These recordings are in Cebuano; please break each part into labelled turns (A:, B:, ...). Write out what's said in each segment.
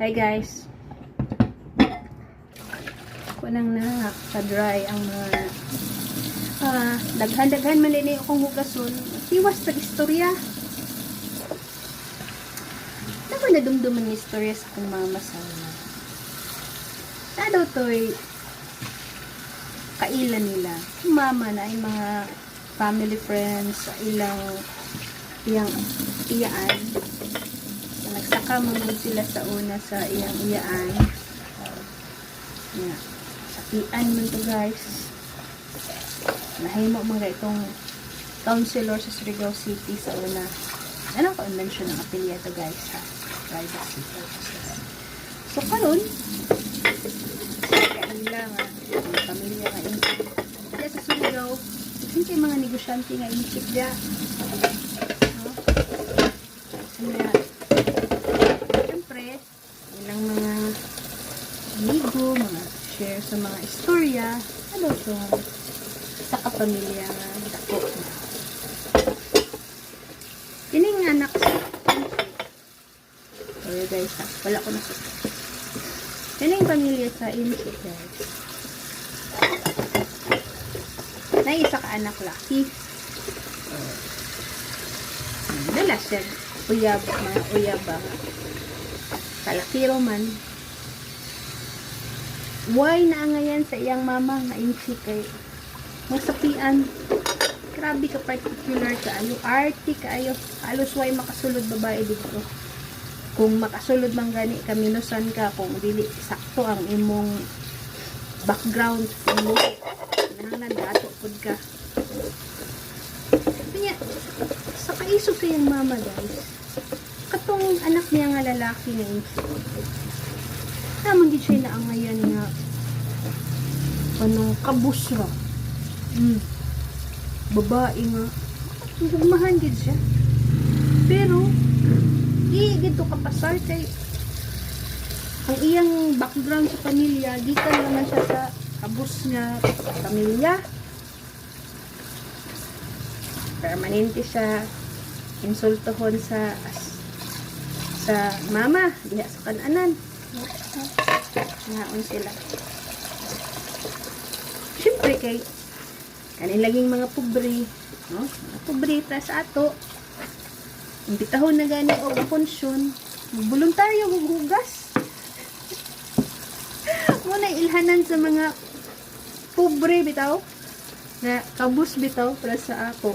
A: Hi, guys. Ako nang naka-dry ang mga daghan-daghan man din akong hugason. Tiwas tag istorya. Nako, nadumduman ni istorya sa akong mama sa una. Na daw to'y kailan nila. Yung mama na ay mga family friends sa ilang iyang iyaan. Nagsaka man gud sila sa una sa iyang iyaan. Yeah. Sakian man to, guys. Nahimo mga itong councilor sa Surigao City sa una. Ano ko mention ng apelyido, guys, ha? Privacy purposes. So karon kaila nga ang pamilya nga Intsik. Diya sa Surigao, daghan kay mga negosyante nga Intsik diya. No? Kaya, siyempre, ilang mga amigo, mga share sa mga istorya, ano to, sa kapamilya nga dako na. Kining anak sa, sorry guys, ha, wala ko na. Kining pamilya sa Intsik, guys. Na isa ka anak laki. Dala siya uyab, mga uyab ba. Kalaki man. Why naangayan sa iyang mama nga Intsik kay masapian. Grabe ka particular kaayo, arte kaayo. Halos way makasulod babae dito. Kung makasulod man gani ka, minusan ka kung dili sakto ang imong background mo. Kinahanglan dato pud ka. Kanya, sa kaisog sa iyang mama, guys, katong anak niya nga lalaki nga Intsik. Naman gid siya naangayan nga anong kabusra. Babae nga gugmahan gid siya. Pero di gid to kapasar kay ang iyang background sa pamilya, gikan naman siya sa kabus nga pamilya. Permanente siya insultohon sa mama diha sa kananan. Ngaon sila. Siyempre kay kanin laging mga pobre, no? Mga pobre ta sa ato. Imbitahon na gani og fonsyon, voluntaryo og hugas. Mo na ilhanan sa mga pobre bitaw na kabus bitaw para sa ako.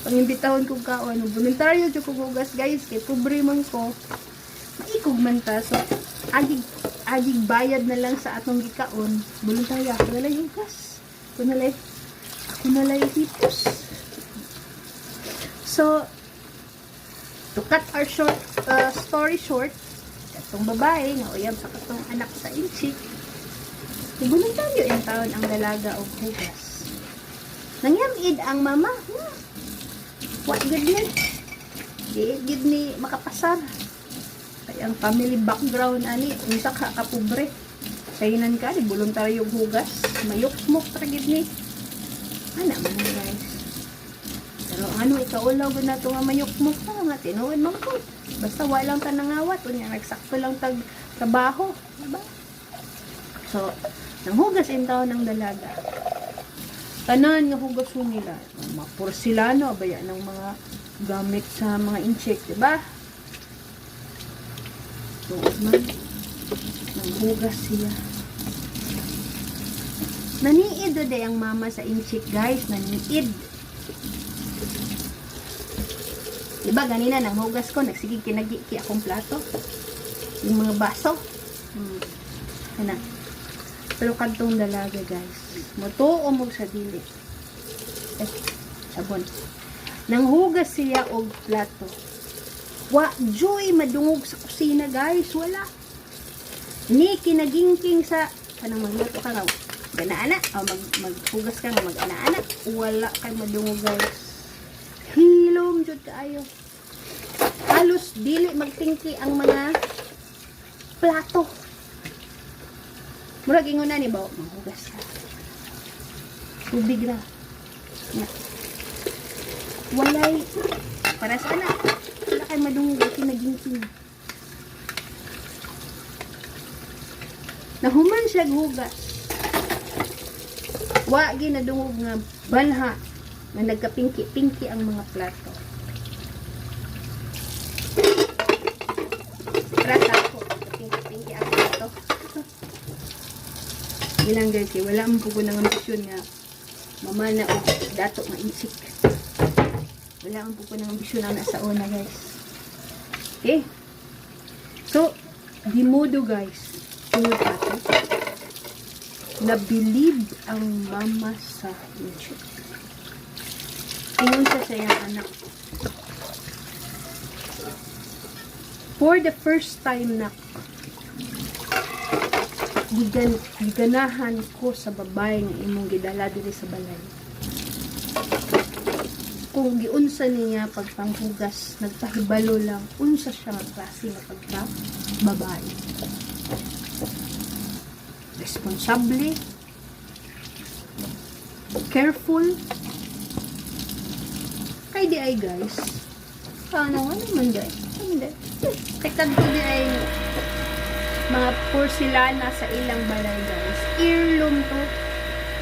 A: Pangimbitahon kog kaon, voluntaryo jud kog hugas, guys, kay pobre man ko. Maikog man ta, so agig agig bayad na lang sa atong gikaon. Voluntaryo ako na lang hugas. Ako na lang hipos. So, to cut our short story short, katong babae nga uyab sa katong anak sa Intsik, voluntaryo yung taon ang dalaga og hugas. Nangyamid ang mama. Wa gud ni. Di gid ni makapasar. Kay ang family background ani, unsa ka kapobre. Kainan ka di voluntaryo og hugas, mayukmok ra gid ni. Ana man na, guys. Pero ano ikaulaw gud nato nga mayukmok ka nga tinuod man ko. Basta wa lang ta nangawat, unya nagsakto lang tag trabaho, diba? So, nanghugas in taon ng dalaga. Tanan nga hugas nila, mga porselano, baya ng mga gamit sa mga Intsik, diba? Tuod man. Nanghugas siya. Naniid do ang mama sa Intsik, guys. Naniid. Diba, ganina, nanghugas ko, nagsige kinagi akong plato. Yung mga baso. Ana. Pero kadtong dalaga, guys. Mutuo mo sa dili. Eh, sabon. Nanghugas siya og plato. Wa joy madungog sa kusina, guys. Wala. Ni kinagingking sa kanang magluto ka raw. Gana-ana o maghugas ka nga mag-ana-ana. Wala kay madungog, guys. Hilom jud kaayo. Halos dili magtingki ang mga plato. Murag ingon na ni ba, manghugas ka. Tubig ra. Nga. Walay para sa anak. Wala kay madungog, kinagingking. Nahuman siya hugas. Wa nadungog nga balha nga nagkapingki-pingki ang mga plato. Para sa ako, nagkapingki-pingki ang plato. Ilang, guys, eh, wala man po ko ng ambisyon nga mamana og dato nga Intsik. Wala man po ko ng ambisyon na nasa una, guys. Okay. So, di modo, guys, tungod ato, nabilib ang mama sa Intsik. Ingon siya sa iyang anak, "For the first time na giganahan ko sa babae nga imong gidala diri sa balay. Kung giunsa niya pagpanghugas, nagpahibalo lang unsa siya nga klase nga pagka babae. Responsable, careful." Kay di ay, guys, ano nga naman, guys, hindi kay kadto di ay mga porselana sa ilang balay, guys, heirloom to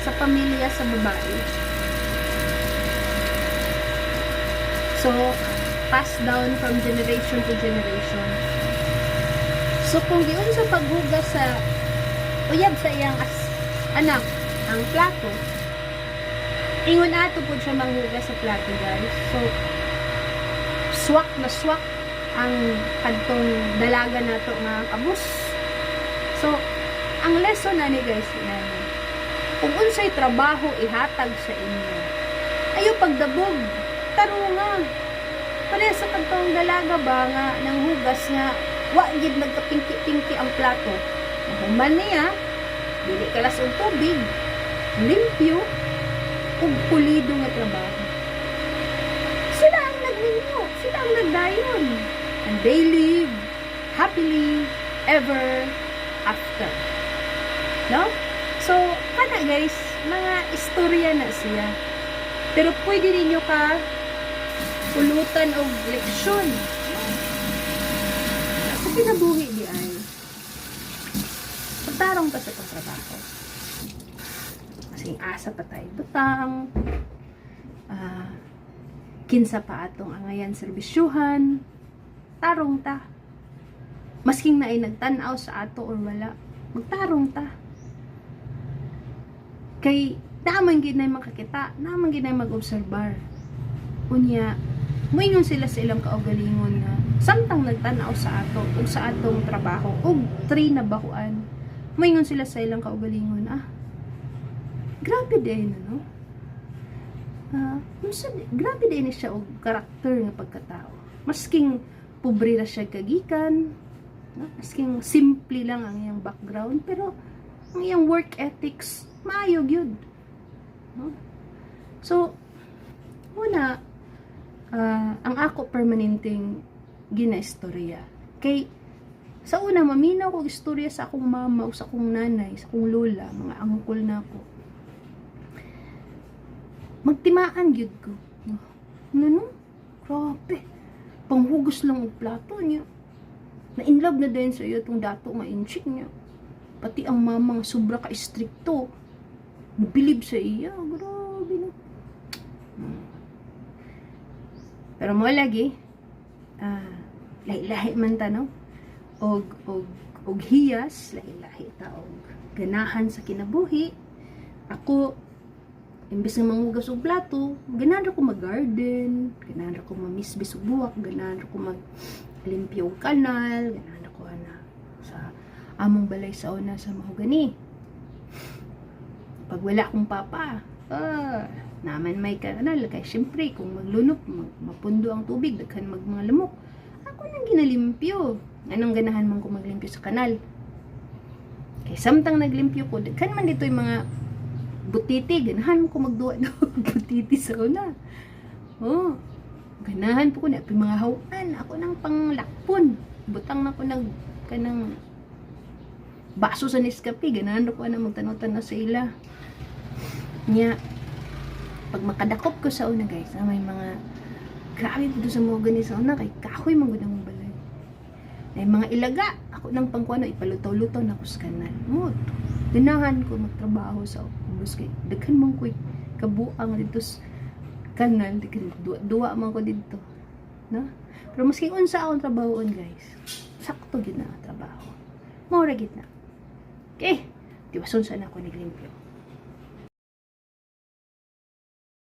A: sa pamilya sa babae. So, pass down from generation to generation. So, kung giun sa paghugas sa uyab sa iyang anak ang plato, ingon ato po siya manghugas sa plato, guys. So, swak na swak ang kadtong dalaga nato nga kabus. So, ang lesson na ni, guys, yan. Kung unsay trabaho ihatag sa inyo, ayo pagdabog, tarunga. Pareha sa kadtong dalaga ba nga nang hugas nga wa gid nagkapingki-pingki ang plato. Human niya, dili kalas og tubig, limpyo, ug pulido nga trabaho. Sila ang nagminyo, sila ang nagdayon. And they live happily ever after. No? So, kana, guys, mga istorya na siya. Pero pwede ninyo ka pulutan og leksyon. Sa kinabuhi di ay, pagtarong ta sa pagtrabaho. Kasi asa pa tayo butang, kinsa pa atong angayan serbisyuhan, tarong ta. Masking naay nagtan-aw sa ato or wala, magtarong ta. Kay naaman gid na makakita, naaman gid na mag-obserbar. Unya, moingon sila sa ilang kaugalingon nga samtang nagtan-aw sa ato ug sa atong trabaho ug trinabahuan, moingon sila sa ilang kaugalingon, "Ah, grabe din, no? Ah, unsa grabe din ni siya og karakter nga pagkatao. Masking pobre ra siya kagikan, no? Masking simple lang ang iyang background, pero ang iyang work ethics maayo gyud, no?" So, una, ang ako permanenteng ginaistorya. Kay sa una maminaw ko istorya sa akong mama o sa akong nanay, sa akong lola, mga angkol na ako. Magtimaan gyud ko. Ano no? Grabe. Panghugas lang og plato niya. Na in love na din sa iyo itong dato nga Intsik niya. Pati ang mama nga sobra ka istrikto. Nabilib sa iya. Grabe no. Pero mo lagi, lahi-lahi man ta, no? Og hiyas, lahi-lahi ta og ganahan sa kinabuhi. Ako, imbes nga manghugas og plato, ganahan ra ko mag-garden, ganahan ra ko mamisbis og buwak, ganahan ra ko maglimpyo og kanal, ganahan ra ko ana sa among balay sa una sa mahogani. Pag wala akong papa, naman may kanal kay syempre kung maglunop, mapundo ang tubig, daghan mag mga lamok. Ako nang ginalimpyo. Anong ganahan man ko maglimpyo sa kanal? Kay samtang naglimpyo ko, daghan man dito yung mga butiti, ganahan mo ko magduwa butiti sa una. Oh, ganahan po ko na mga hawan, ako nang panglakpon. Butang na ko nag kanang baso sa Nescafe, ganahan ko na magtanaw-tanaw sa ila. Nya, pag makadakop ko sa una, guys, may mga grabe po sa mga gani sa una kay kahoy man gud ang balay. May mga ilaga, ako Ako nang pangkuano, ipalutaw-lutaw na ko sa kanal. Mo, ganahan ko magtrabaho sa ubos kay daghan man ko'y kabuang dito sa kanal, daghan duwa, duwa man ko dito. No? Pero maski unsa akong trabahoon, guys, sakto gid na ang trabaho. Mao ra gid na. Okay, tiwason sa na ako naglimpyo.